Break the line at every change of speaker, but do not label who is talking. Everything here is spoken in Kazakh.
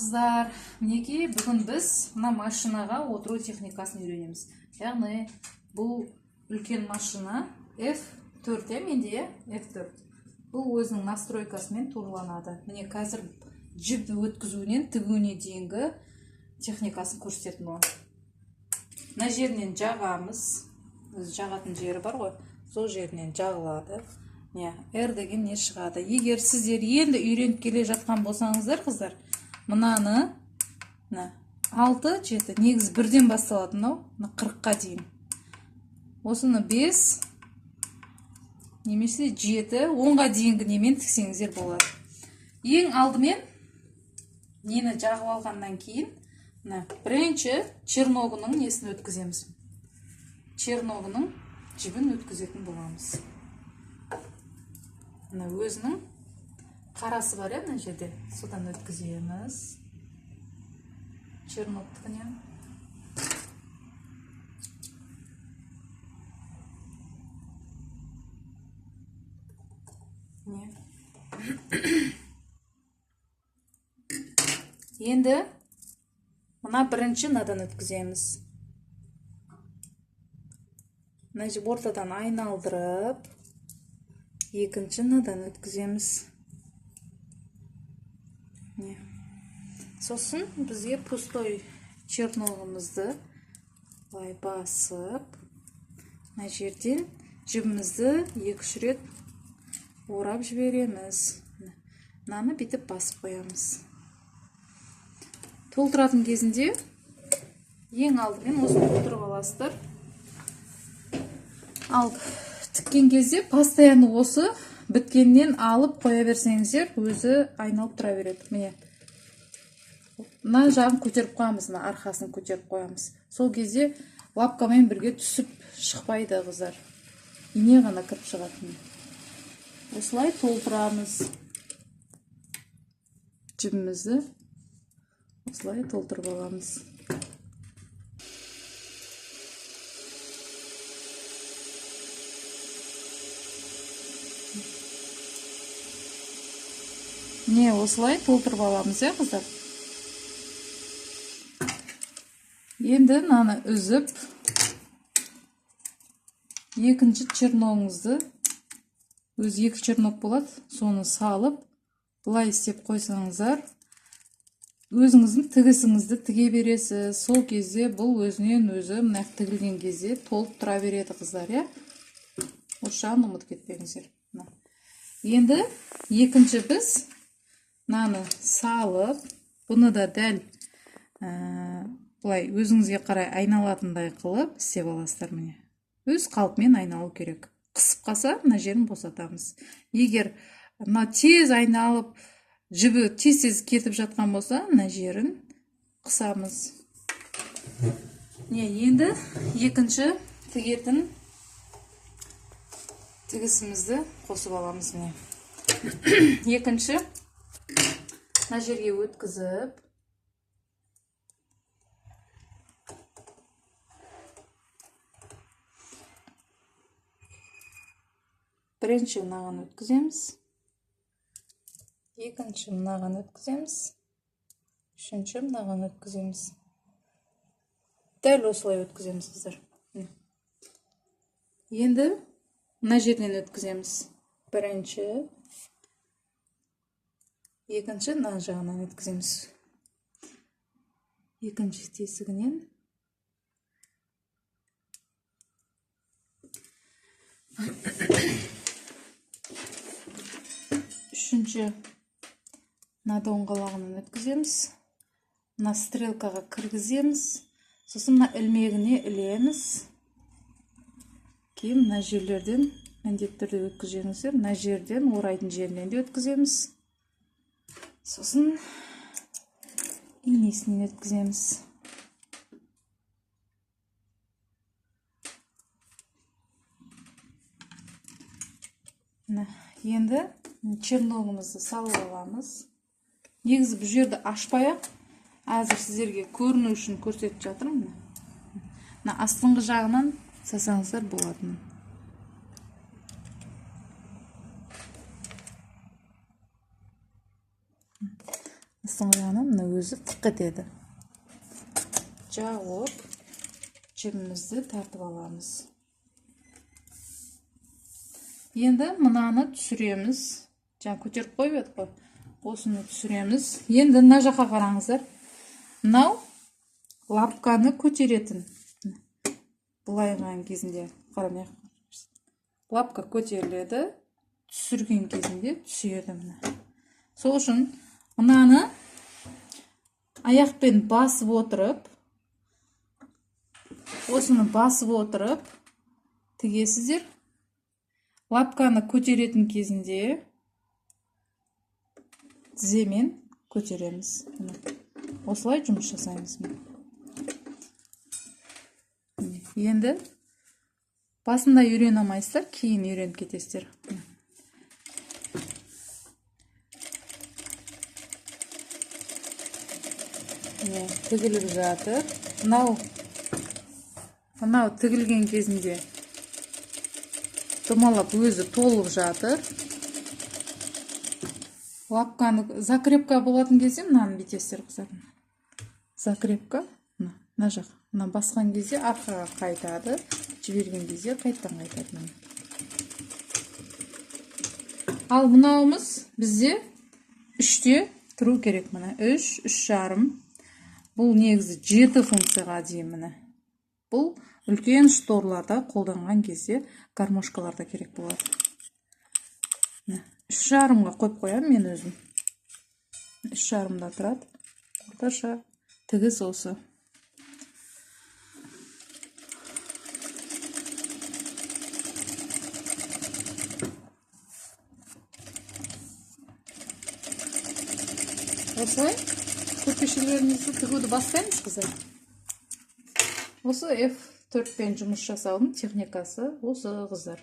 Қыздар, мінекей бүгін біз мына машинаға отыру техникасын үйренеміз. Яғни бұл үлкен машина F4 менде, F4. Бұл өзінің настройкасымен турланады. Міне қазір жіпті өткізуінен тігуіне дейінгі техникасын көрсететін боламын. Мына жерінен жағамыз. Өзі жағатын жері бар ғой, сол жерінен жағылады. Міне R деген не шығады. Егер сіздер енді үйреніп келе жатқан болсаңыздар, қыздар, мынаны мына 6, 7, негізі бірден басталады мынау, мына 40-қа дейін. Осыны 5 немесе 7, 10-ға дейінгі немен тіксеңіздер болады. Ең алдымен нені жағып алғаннан кейін мына бірінші черногының несін өткіземіз. Черногының жібін өткізетін боламыз. Мына өзінің қарасы бар, мына жерде. Содан өткіземіз. Черноктікінен. Не. Енді мына бірінші мынадан өткіземіз. Мына жіп ортадан айналдырып, екінші мынадан өткіземіз. Не. Сосын бізге пустой черногымызды былай басып, мына жерден жібімізді 2-3 рет орап жібереміз. Мынаны бүйтіп басып қоямыз. Толтыратын кезінде ең алдымен осыны толтырып аласыздар. Ал тіккен кезде постоянно осы біткеннен алып қоя берсеңіздер, өзі айналып тұра береді. Міне. Мына жағын көтеріп қоямыз, мына арқасын көтеріп қоямыз. Сол кезде лапкамен бірге түсіп шықпайды, қыздар. Ине ғана кіріп шығады. Осылай толтырамыз. Жібімізді осылай толтырып аламыз. Міне осылай толтырып аламыз, қыздар. Енді мынаны үзіп, екінші черногыңызды, өзі екі черног болады, соны салып, былай істеп қойсаңыздар, өзіңіздің тігісіңізді тіге бересіз. Сол кезде бұл өзінен өзі мына тігілген кезде толып тұра береді, қыздар, иә? Осы жағын ұмытып кетпеңіздер. Енді екінші біз мынаны салып, бұны да дәл былай өзіңізге қарай айналатындай қылып істеп аласыздар. Міне. Өз қалпымен айналу керек. Қысып қалса, мына жерін босатамыз. Егер мына тез айналып, жібі тез-тез кетіп жатқан болса, мына жерін қысамыз. Міне, енді екінші тігетін тігісімізді қосып аламыз. Міне. Екінші мына жерге өткізіп, бірінші мынаған өткіземіз, екінші мынаған өткіземіз, үшінші мынаған өткіземіз. Дәл осылай өткіземіз, қыздар. Енді мына жерден өткіземіз. Бірінші, екінші мына жағынан өткіземіз. Екінші тесігінен. Үшінші мына доңғалағынан өткіземіз. Мына стрелкаға кіргіземіз. Сосын мына ілмегіне ілеміз. Кейін мына жерлерден міндетті түрде өткізеңіздер. Мына жерден орайтын жерінен де өткіземіз. Сосын инесінен өткіземіз. Мына енді черногымызды салып аламыз. Негізі бұл жерді ашпай-ақ, әзір сіздерге көріну үшін көрсетіп жатырмын. Мына астыңғы жағынан салсаңыздар болатын. Астыңғы жағынан мына өзі тық етеді. Жауып, жібімізді тартып аламыз. Енді мынаны түсіреміз. Жаңа көтеріп қойып едік қой. Осыны түсіреміз. Енді мына жаққа қараңыздар. Мынау лапканы көтеретін. Былай қойған кезінде, қарамай, лапка көтеріледі, түсірген кезінде түседі мына. Сол үшін мынаны аяқпен басып отырып, осыны басып отырып тігесіздер. Лапканы көтеретін кезінде тіземен көтереміз. Осылай жұмыс жасаймыз. Енді басында үйрене алмайсыздар, кейін үйреніп кетесіздер. Міне, тігіліп жатыр. Мынау тігілген кезінде домалап өзі толып жатыр. Лапканы закрепка болатын кезде мынаны бүйтесіздер, қыздар. Закрепка мына жақ. Мына басқан кезде арқаға қайтады, жіберген кезде қайтадан қайтады. Ал мынауымыз бізде 3-те тұру керек, мына 3, үш жарым. Бұл негізі 7 функцияға дейін міне. Бұл үлкен шторларда қолданған кезде гармошкаларда керек болады. Міне, үш жарымға қойып қоямын мен өзім. Үш жарымда тұрады. Орташа тігіс осы. Осылай көрпешелерімізді тігуді бастаймыз, қыздар. Осы F4-пен жұмыс жасаудың техникасы осы, қыздар.